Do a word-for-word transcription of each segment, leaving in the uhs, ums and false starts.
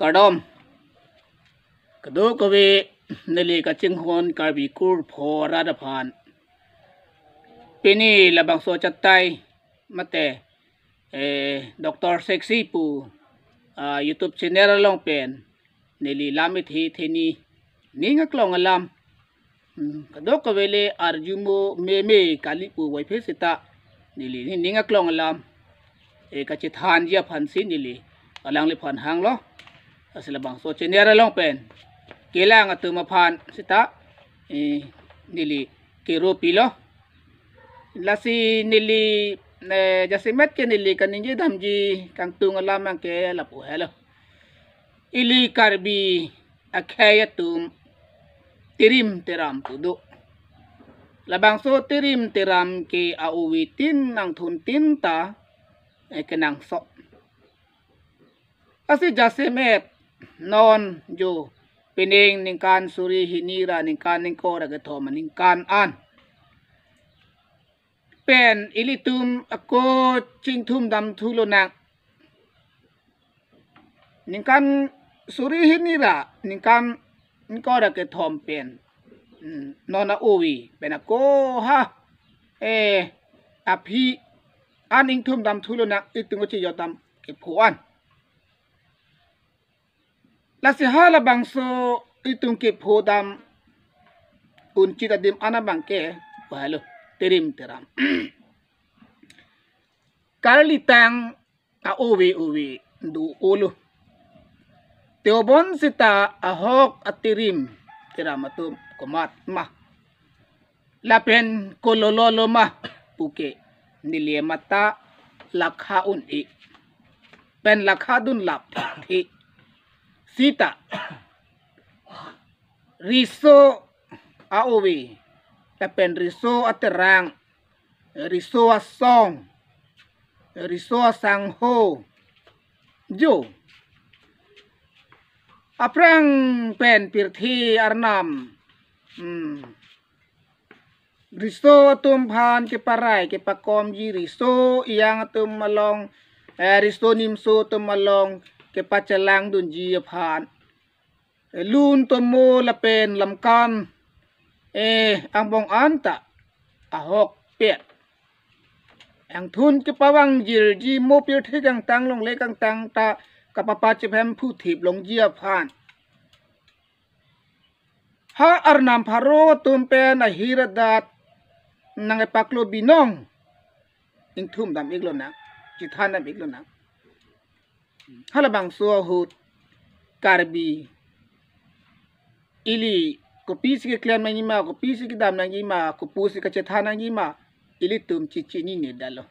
Kardom. Kadokave neli kachinghon Karbi kur pho arat aphan. Pini labangso chatai mate, eh, Doctor Sexy pu, ah, YouTube channel along pen neli lam ithi theni ning aklong alam. Hmm, kadokave le arjumo meme kali pu vaiphe seta neli ni ning aklong alam, eh, kachethanji aphansi neli alangliphan hanglo. Lasi labangso channel along pen kelang atum aphan seta, eh, neli kero pilo. Lasi neli, eh, jasemet ke neli kaningje damji kangtung alam abang ke lapu helo. Ili Karbi akhei atum tirim tiram pu do. Labangso tirim tiram ke a-ove tin angthun tin ta, eh, kenangsot. Lasi jasemet non jo pining ningkan suri hini ra ningkan ingkoi ra kethom ningkan an pen ilitum ako chingthum dam thu lonang. Ningkan suri hini ra ningkan ingkoi ra kethom pen, hmm, non a-ove pen ako ha, eh, aphi an ingthum dam thu lonang, itum kachijot dam kepho an. Lasi halabangso itum kepho dam unchit adim an abang ke, walo, tirim tiram. Karlitang a-ove ove do-olo. Te obon seta ahok atirim tiram atum komat ma lapen kololo lo ma puke neli mata lakha un-e pen lakha dun lap thek thek. Seta riso a-ove lapen riso aterang, riso asong, riso asangho, jo aphrang pen pirthe arnam, hmm, riso atum aphan keparai kepakomji, riso ejang atum along, eh, riso nimso atum along kepachelang dunji aphan, eh, lun tomo lapen lamkan, eh, angbong anta ahokpet angthun kepavangjirji, mo pirthe kangtang longle kangtang ta kapapachephem phuthip longji aphan, ha arnam pharo atum pen ahir adat nangkepaklo binong ingthum dam ik lonang, chethan dam ik lonang. Halabangso ahut Karbi ili kopisi keklem nangji ma, kopisi kedam nangji ma, kopusi kachethan nangji ma, ilitum chechinine detlo.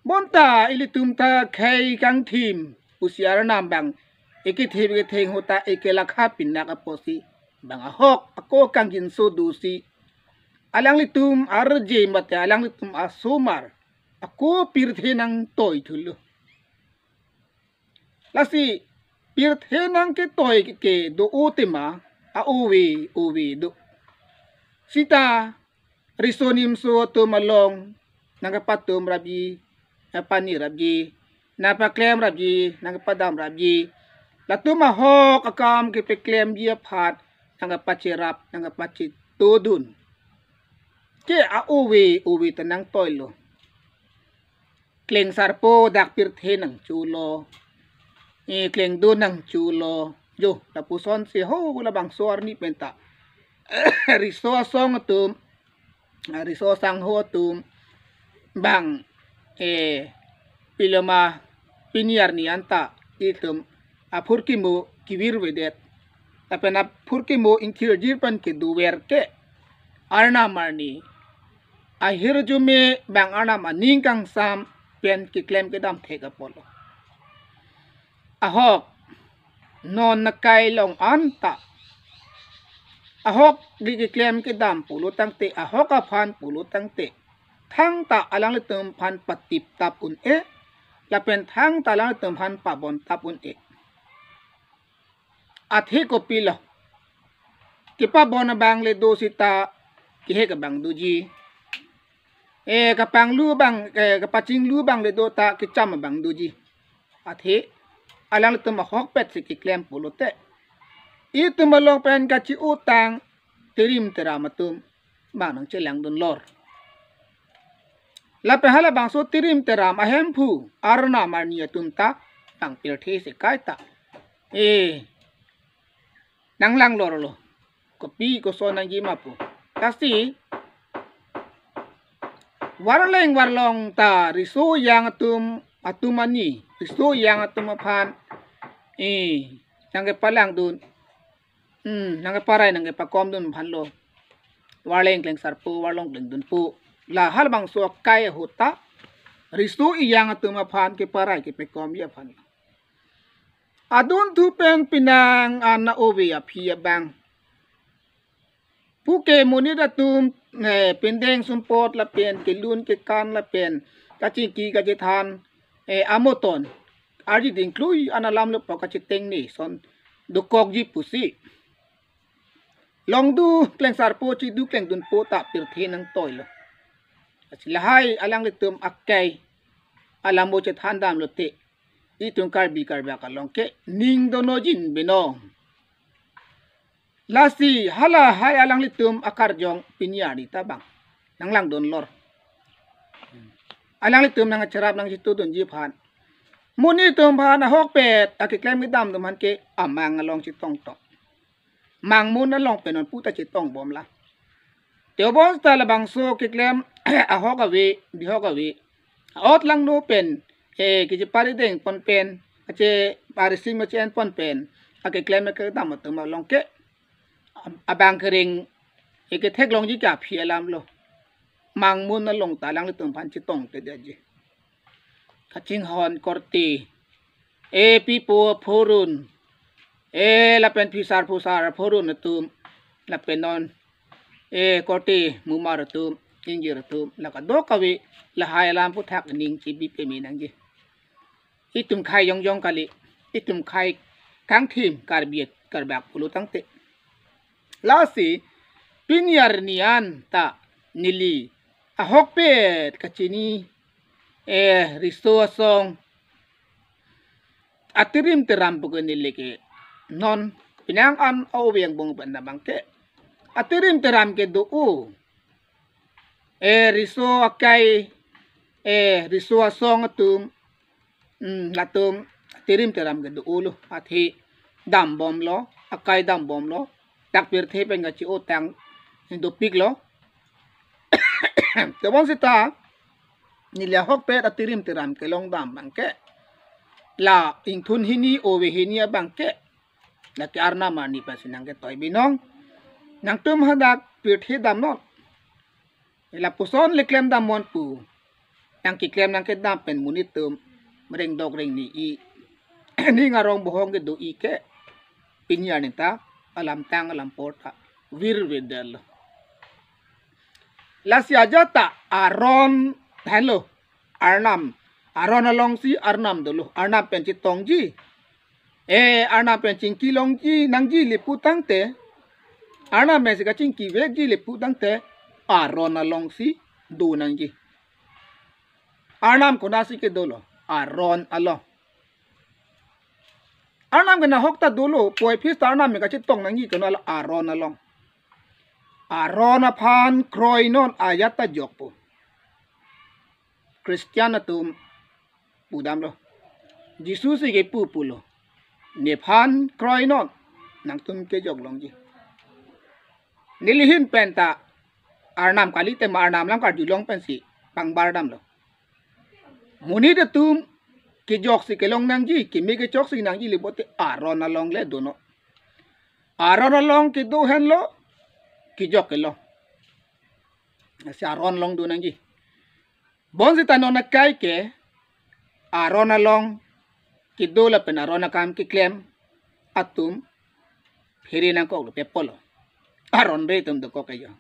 Bonta ilitum ta khei kangthim pusi arnam abang ikethip iketheng ahut ta ikelakha pinak apotsi bang ahok ako kangjinso dosi alanglitum arje mate alanglitum asomar ako pirthe nangtoi thulo. Lasi pirthe nangketoi ke do-o tema, a-ove ove do. Seta riso nimso atum along nangkepatum rapji, nangkepanir rapji, nangkepaklem rapji, nangkepadam rapji, latum ahok akam kepeklemji aphan nangkepacherap, nangkepachetodun ke a-ove ove ta nangtoilo. Klengsarpo dak pirthe nangcholo, eh, klengdun nangcholo, jo lapusonsi ho labangso arni penta riso asong atum, ah, riso asangho atum bang, eh, piloma pini arni anta itum aphurkimo kevirvedet lapen aphurkimo ingthirjir pen kedover ke arnam arni ahirjume bang arnam aning kangsam pen keklem kedam thek apotlo. Ahok non nekai long anta ahok keklem kedam pulo tangte, ahok aphan pulo tangte, thangta alanglitum aphan patip tap un-e lapen thangta alanglitum aphan pabon tap un-e. Athe kopilo, kepabon abang le do seta kehek abang doji, eh, kapanglu abang, eh, kapachinglu abang le do ta kecham abang doji. Athe alanglitum ahokpet si keklem pulote, itum along pen kachi-otang tirim tiram atum bang nangchelangdun lor. Lapen halabangso tirim tiram ahemphu arnam arni atum ta bang pirthe si kaita, eh, nanglang lorlo. Kopi koson nangji ma pu. Lasi warleng warlong ta riso ejang atum, atum ani, riso ejang atum aphan, eh, nangkepalangdun, hmm, nangkeparai, nangkepakomdun aphan lo. Warleng klengsarpo, warlong klengdunpo. La halabangso akai ahut ta riso ejang atum aphan keparai kepekomji aphan lo. Adunthu pen penang an ove aphi abang, puke monit atum, eh, pindeng sumpot lapen kelun kekan lapen kachingki kachethan, eh, amoton arji dingklui an alam lo pu kachitengne ason dokokji pusi, longdu klengsarpo, chidu klengdunpo ta pirthe nangtoilo. Lasi lahai alanglitum akai alam bo chethan damlote, itum Karbi Karbak along ke ning dono jin binong. Lasi halahai alanglitum akarjong pini arni ta bang nanglangdun lor. Alanglitum nangcherap nangchitudunji aphan, monit atum aphan ahokpet akeklem kedam atum aphan ke amang along chetongtong, mangmun along pen non pu ta chetong bomlang. Tebon seta labangso keklem ahok ave, bihok ave, a-ot langno pen, eh, kecheparideng pon pen, kacheparisim kache-en pon pen akeklem kedam atum along ke abang kereng, eh, ketheklongji ke aphi alam lo. Mangmun along ta alanglitum aphan chetongtedetji. Kachinghon korte, eh, pipo aphurun, eh, lapen phisar phusar aphurun atum, lapen non, eh, korte mumar atum, ingjir atum, la kadokave lahai alam aphuthak ning chibi peme nangji. Itum khei jongjong kali, itum khei kangthim Karbi Karbak pulo tangte. Lasi pini arni an ta neli ahokpet kachini, eh, riso asong atirim tiram pu ke neli ke non penang an ove angbong pen abang ke atirim tiram kedo-o, eh, riso akai, eh, riso asong atum, hmm, latum tirim tiram kedo-o lo, athe dambomlo, akai dambomlo, dak pirthe pen kachi-otang dopiklo. Tebon seta neli ahokpet atirim tiram kelong dam abang ke la ingthun hini ove hini abang ke lake arnam arni pensi nangketoi binong. Nangtum hadak pirthe damnon. Lapuson le klem dam mon pu nangkeklem nangkedam pen monit atum rengdok rengni-i, ning arong bohong kedo-i ke pini arni ta alamtang alampot ta virvedetlo. Lasi ajat ta aron, helo, arnam, aron alongsi arnam dolo, arnam pen chetongji, eh, arnam pen chingkilongji nangji le pu tangte, arnam pensi kachingkivekji le pu tangte, aron alongsi do nangji. Arnam konatsi kedolo? Aron along. Arnam ke nahok ta dolo, puvoiphit ta arnam ke kachetong nangji konat lo? Aron along. Aron aphan kroinon ajat ta jokpo. Christian atum pudamlo. Jisu si kepu pulo, nephan kroinon, nangtum kejok longji. Nelihin pen ta arnam kalite ma arnam alam karjulong pensi pangbar damlo. Monit atum kejoksi kelong nangji, keme kechoksi nangji le pulote aron along le donon. Aron along kedo henlo, kejok kelong. Lasi aron along do nangji. Bonsita non akai ke aron along kedo lapen aron akam keklem atum phere nangkoklo, pepolo. Aronre atum dokok ajo.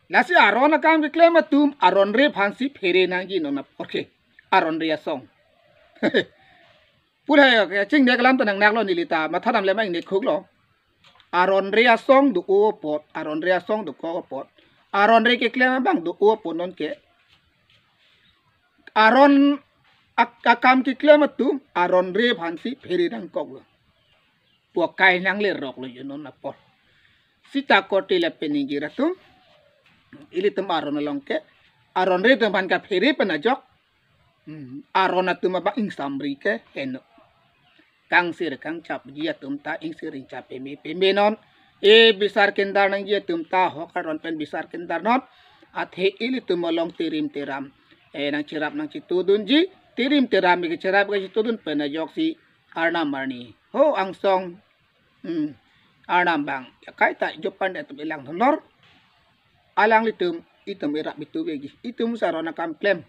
Lasi aron akam keklem atum aronre aphansi phere nangji non apor ke. Aronre asong. Pulai ke chingnek alam ta nangnaklo, neli ta matha dam le ma ingnek khuklo. Aronre asong do-o apot, aronre asong dokok apot, aronre keklem abang do-o apot non ke. Aron ak-, akam keklem atum aron re aphansi phere nangkoklo. Pu akai nangleroklo jo non apor. Sita korte lapen ingjir atum, ilitum aron along ke aron re atum aphan kaphere pen ajok, hmm, aron atum abang ingsamri ke heno. Kangsir kangchapji atum ta ingsir ingchap peme peme non. E bisar kendar nangji atum ta ahok aron pen bisar kendar non. Athe ilitum along tirim tiram, e nangcherap nangchitudunji, tirim tiram kecherap kachitudun pen ajoksi arnam arni, ho angsong, hmm, arnam abang ya kaita jopan atum ilang honor. Alanglitum, itum irap itu begi. Itum si aron akam klem,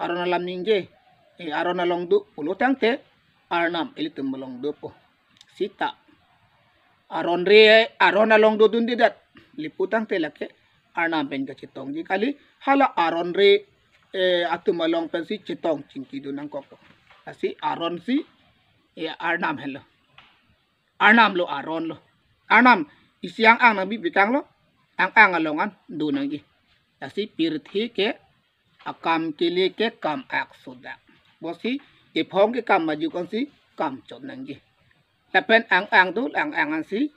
aron alam ningje, e aron along do pulo tangte arnam ilitum along dopo. Sita aron re aron along dodundedet, lapu tangte lake arnam pen kachetongji kali. Hala aron re, e, atum along pensi chetong chingki do nangkokpo. Lasi aron si, e, arnam helo. Arnam lo aron lo. Arnam isi ang ang nangbi bikang lo. Ang ang along an do nangji. Lasi pirthe ke akam kele ke kam ak sodak. Bosi iphong ke kam maju konsi kam chot nangji. Lapen ang ang do, ang ang ansi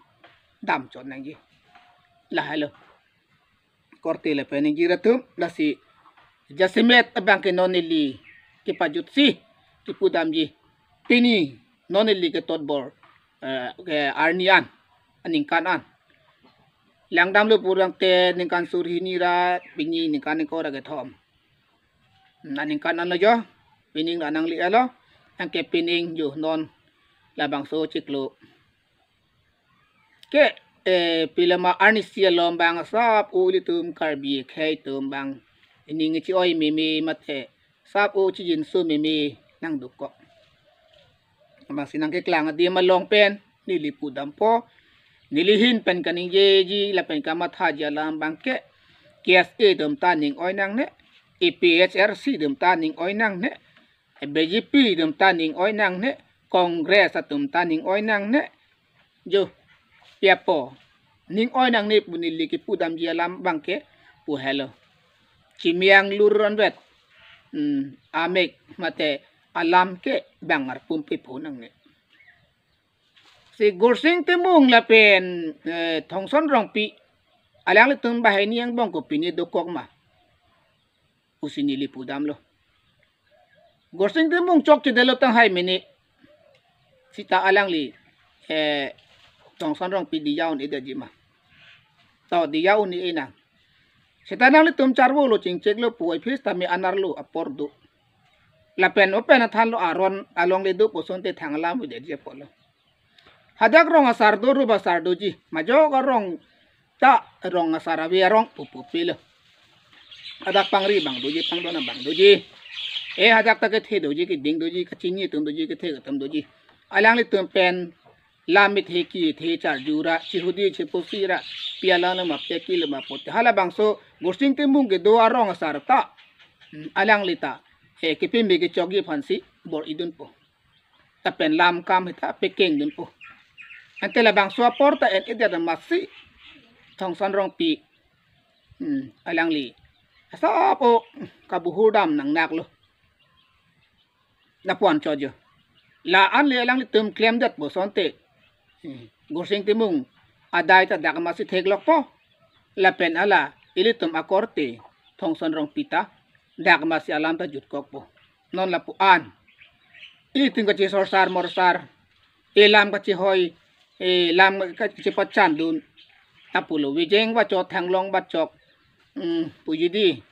dam chot nangji. Lahelo korte lapen ingjir atum, lasi jasemet abang ke non neli kepajutsi kepudamji. Pini non neli ketotbor, eh, ke arni an, aningkan an. Langdamlo purangte ningkan surhini ra pini ningkan ingkoi ra kethom. Aningkan anlo jo, pining ra nangli alo, anke pining jo non labangso chiklo. Ke, eh, pilama arnisi along abang sap o ilitum Karbi akhei atum abang ining chi-oi meme mate sap o chijinso meme nangdokok. Abangsi nangkeklang adim along pen neli pudampo. Neli ahin pen kaningjeji lapen kamathaji alam abang ke K S A atum ta ning-oi nangne, A P H L C atum ta ning-oi nangne, B J P atum ta ning-oi nangne, Congress atum ta ning-oi nangne. Jo, piapo. Ning-oi nangne pu neli kepudamji alam abang ke pu helo. Chimiang lur ronvet. Hmm, amek mate alam ke bang arpum pipo nangne. Si Gursing Timung lapen, eh, Thongson Rongpi, alanglitum banghini angbong kopine dokok ma pusi neli pudamlo. Gursing Timung chokchedetlo tang hai mene. Sita alangli, eh, Thongson Rongpi diya un-edetji ma. To diya un-e nang. Sita nanglitum charvolo chingcheklo pu office tame anerlo apor do. Lapen open athanlo aron alongle do pu asonte thang alam ude ji apotlo. Hadak rong asar do, rup asar doji. Majok arong ta rong asar ave arong pupu pilo. Hadak pangri abang doji, pangdon abang doji. Eh, hadak ta kethe doji, keding doji, kachini atum doji, kethe atum doji. Alanglitum pen lam mithe kethe charju ra, chihudi chipusi ra, pi alam lo ma pekilo ma pote. Halabangso Gursing Timung kedo arong asar ta, hmm, alangli ta, eh, kepime kechokji aphansi bor-idunpo. Lapen lam kam hita pekengdunpo. Ante labangso apor ta en-edet amatsi Thongson Rongpi, hmm, alangli asap o kabuhur dam nangnaklo. Lapuan chojo. La-an le alanglitum klemdet pu asonte, hmm, Gursing Timung adai ta dak amatsi theklokpo. Lapen hala ilitum akorte Thongson Rongpi ta dak amatsi alam ta jutkokpo. Non lapu-an. Ilitum kachesorsar morsar, e lam kachehoi, e lam kachepachandun. Lapulo vejeng vachot, thanglong vachok, hmm, puji di.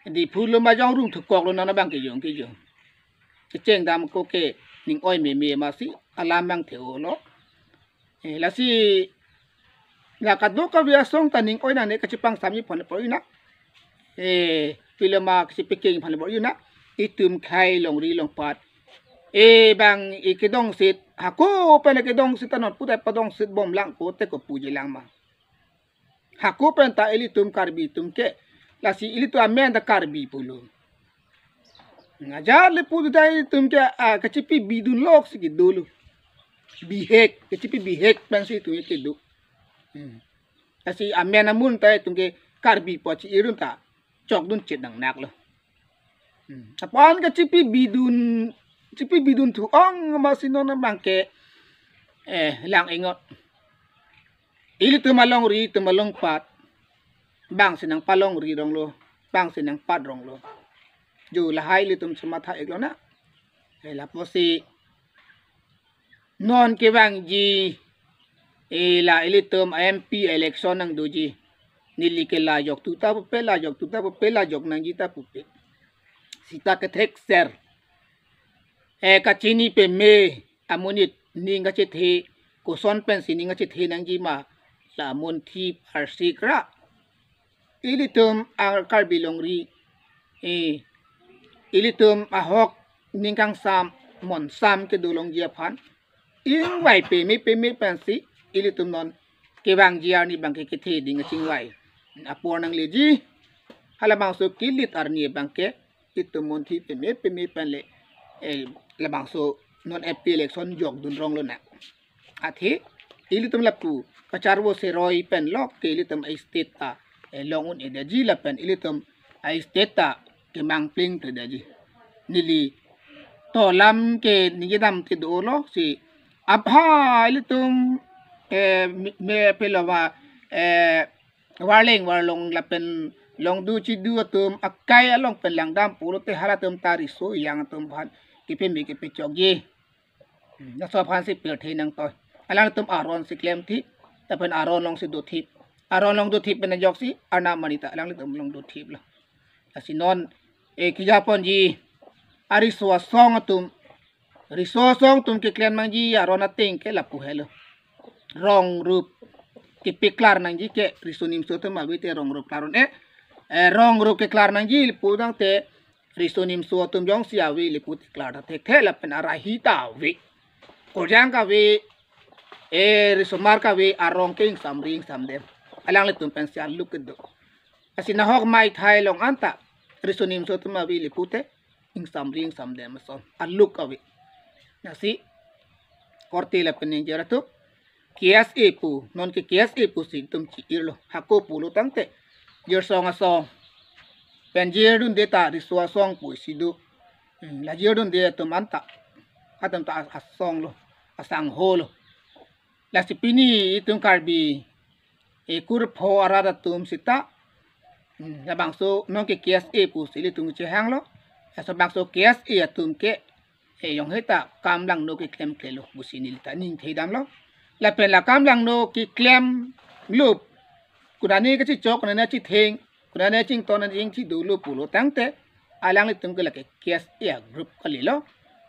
Di phulo majong rung thukoklo non abang kejong kejong. Kecheng dam ako ke ning-oi meme amatsi alam abang the-olo. Eh, lasi la kadokave asong ta ning-oi nangne, kachepangsam ji aphan bor-i nang. Eh, piloma kachepekeng aphan bor-i nang. Itum akhei longri longpat, eh, bang i kedongsit, hako pen kedongsit ta non pudai padongsit bomlang pote kopuji lang ma. Hako pen ta ilitum Karbi atum ke, lasi ilitum amen ta Karbi pulo. Ngajar le pu ta ilitum ke, ah, kachepi bidun lok si kedolo. Bihek, kachepi bihek pensi itum ke kedo. Hmm. Lasi amen amun ta itum ke Karbi pu chi-irun ta chokdun chet nangnaklo. Hmm. Aphan kachipi bidun, chipi bidun thu-ong ma si non abangke, eh, lang ingot. Ilitum alongri, ilitum alongpat, bang si nangpalongri ronglo, bang si nangpat ronglo. Jo lahai ilitum chematha-iklo na. Eh, lapusi non kevangji, eh, la ilitum M P election nangdoji. Neli ke la joktu ta pupe, la joktu ta pupe, la jok nangji ta pupe. Sita kethekser, eh, kachini peme amonit ning kachethe, koson pensi ning kachethe nangji ma, la amonthip arsik ra. Ilitum a-Karbi longri, eh, ilitum ahok ning kangsam monsam kedo longji aphan ingvai peme peme pensi ilitum non kevangji arni abangke kethe ding chingvai apor nangleji. Halabangso kilit arni abangke itum monthip peme peme pen le, eh, labangso non M P election jokdun ronglo na. Athe ilitum lapu kacharvo seroi pen lok ke ilitum a-state ta, eh, long un-edetji lapen ilitum a-state ta kemang plengpledeji. Neli to lam ke ningje damte dolo si apha ilitum, eh, me, me pelo ma, eh, varleng varlong lapen longdu chidu atum akai along pen langdam pulote halatum ta riso ejang atum aphan kepeme kepechokji. Hmm, laso aphansi pirthe nangtoi. Alangtum aron si klemthip, lapen aron alongsi dothip. Aron along dothip pen ajoksi Arnam arni ta alanglitum along dothiplo. Lasi non, eh, kijaponji ariso asong atum, riso asong atum keklem nangji aron ateng ke lapu helo. Rong rup kepeklar nangji ke riso nimso atum ave te rong rup klar un-e. Eh, rong rup keklar nangji pu tangte riso nimso atum jongsi ave le pu teklar ta thekthe lapen arahi ta ave. Korjang kave, eh, risomar kave, arong ke ingsamri ingsamdem. Alanglitum pensi aluk kedo. Lasi nahok maithai along anta riso nimso atum ave le pute ingsamri ingsamdem ason aluk ave. Lasi korte lapen ningje ra atum K S A pu, non ke K S A pusi itum chi-irlo. Hako pulo tangte jirsong asong pen jirdunde ta riso asong pusi do. Hmm, la jirdunde atum anta, atum ta as-, asonglo, asangholo. Lasi pini itum Karbi, eh, kurpho arat atum sita, hmm, labangso non ke K S A pusi ilitum chehanglo. Laso bangso K S A atum ke, eh, jong heta kam langno keklemklelo pusi neli ta ningthedamlo. Lapen la kam langno keklemlo, konane kachechok, konane chitheng, konane chington, konane chingchi dolo pulo tangte alanglitum ke lake K S A group kalilo.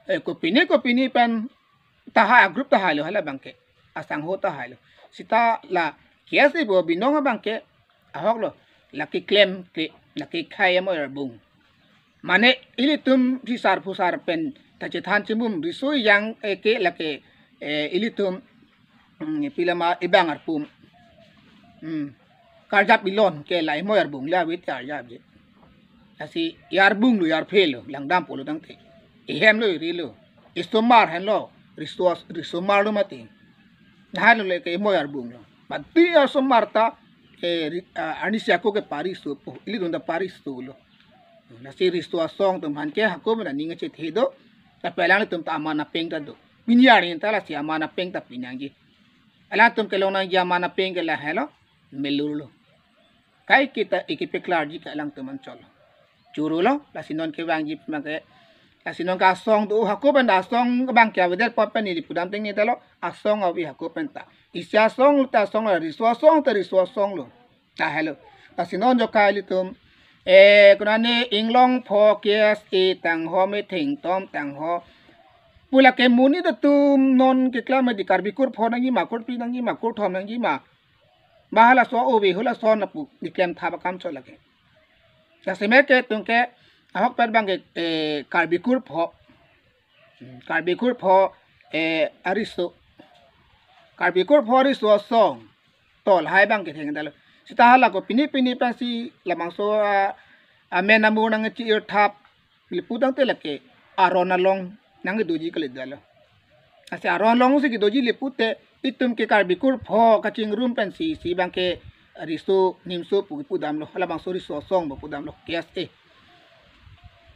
Eh, kopine kopine pen tahai a-group tahailo halabangke. Asangho tahailo. Sita la K S A pu abinong abangke ahoklo. Lake klemkle, lake khai amo arbung. Mane ilitum phisar phusar pen ta chethan chimum riso ejang, eh, ke lake, eh, ilitum, hmm, pilama ebang arpum. Hmm. Karjap ilon ke la imo arbung le ave te arjapji. Lasi arbung lo arphe lo langdam pulo tangte. Ehem lo eri lo. Isomar henlo. Riso, risomar lo mati. Nahai lo le ke imo arbung lo. Mati arsomar ta, eh, ri-, ah, arnisi ako ke pariso po. Ilitum ta pariso lo. Lasi riso asong atum aphan ke hako mena ning chethe do. Tapi alanglitum ta aman apeng ta do. Pini arni ta lasi aman apeng ta pinangji. Alangtum kelong nangji aman apeng ke lahelo. Melurlo. Kaike ta ikepeklarji ke alangtum anchotlo. Churulo, lasi non kevangji abangke. Lasi non ke asong do hako pen ta asong abangke avedet apot pen neli pudam tengne talo. Asong ave hako pen ta. Isi asong ta asong lo, riso asong ta riso asong lo. Tahelo. Lasi non joka ilitum, eh, konane inglong pho K S A tangho, metheng tom tangho. Pu lake monit atum non keklemji Karbi kurpho nangji ma, kurphli nangji ma, kurthom nangji ma. Ba halaso ove halason lapu keklem thap akam chot lake. Jasemet ke itum ke ahok pen abangke, eh, Karbi kurpho. Hmm, Karbi kurpho, eh, ariso. Karbi kurpho ariso asong. To lahai abangke thengdalo. Sita hala kopine pine pensi labangso, ah, amen amur nangchi-ir thap. Le pu tangte lake aron along nangdoji kali dalo. Lasi aron alongsi kedoji le pute itum ke Karbi kurpho kachingrum pensi isi abangke riso nimso pu pudamlo. Halabangso riso asong pu pudamlo. K S A.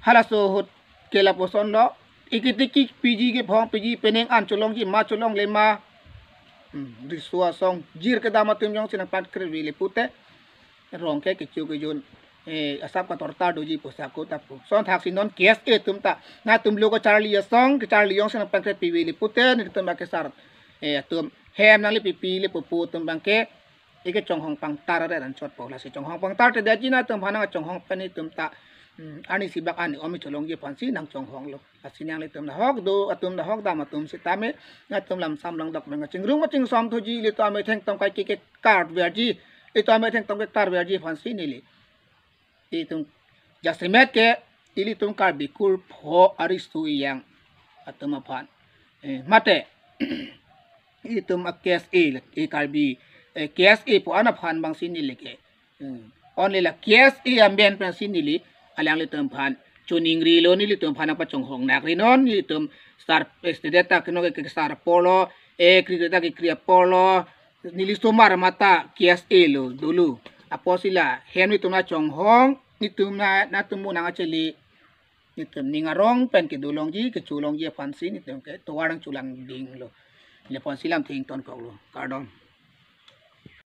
Halaso ahut ke lapuson lo. Ikiti ki P G kephong, P G penang an cholongji ma cholongle ma. Hmm, riso asong jir kedam atum jongsi nangpankrepi le pute, rong ke kecho kejun, eh, asap katorta doji pu sako ta pu. Lason thaksi non K S A atum ta, nangtum lo kacharli asong, kacharli jongsi nangpankrepi le pute, nelitum akesar, eh, atum hem nanglepipi le pupu atum abangke, ike chonghong pangtar re anchot po. Lasi chonghong pangtar te daji nangtumphan nangchonghong pen itum ta, hmm, arnisi bak arni om cholongji aphansi nangchonghong lo. Lasi nanglitum nahok do atum, nahok dam atum sitame, nangtum lam sam langdok pen kachingrum kachingsom thuji, ilitum amethang tong kai ke ke kar verji, ilitum amethang tong ke kar verji aphansi neli, itum jasemet ke ilitum Karbi kurpho ariso ejang atum aphan, eh, mate itum a K S A le, eh, Karbi, eh, K S A pu-an aphan abangsi neli ke, hmm, only la K S A amen pensi neli alanglitum aphan choningrilo, nelitum aphan nangpachonghong nakri non. Nelitum sar, eh, student ta keno ke, ke sar apor lo, eh, kri kri ta ke kri apor lo, neli osomar mata K S A lo dolo. Apotsi la hem nelitum nangchonghong, nelitum na, nangtum mo nangkachele, nelitum ning arong pen kedo longji, kecho longji aphansi nelitum ke tovar nangcholang dinglo. Laphansi lamthe ingtonkoklo. Kardom.